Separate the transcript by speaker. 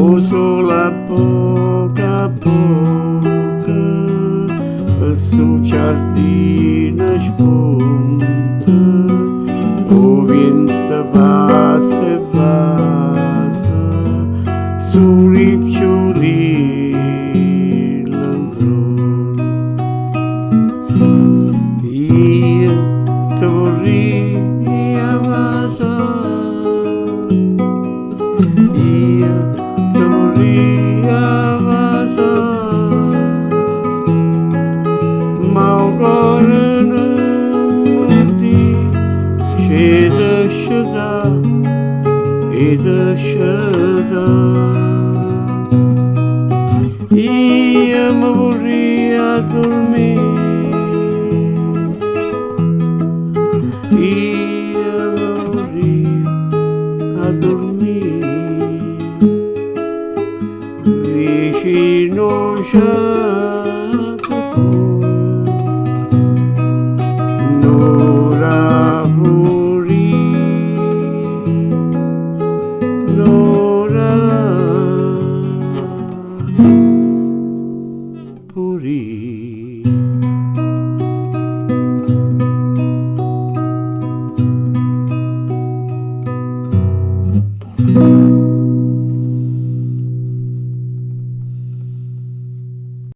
Speaker 1: 'O sole a poco a poco pe' 'stu ciardino sponta, 'o viento passa e vasa 'stu ricciulillo 'nfronte. Io te vurria vasà, io te vurria vasà, ma 'o core nun m' 'o ddice 'e te scetà, 'e te scetà. Io me vurria addurmì, io me vurria addurmì vicino 'o ciardino.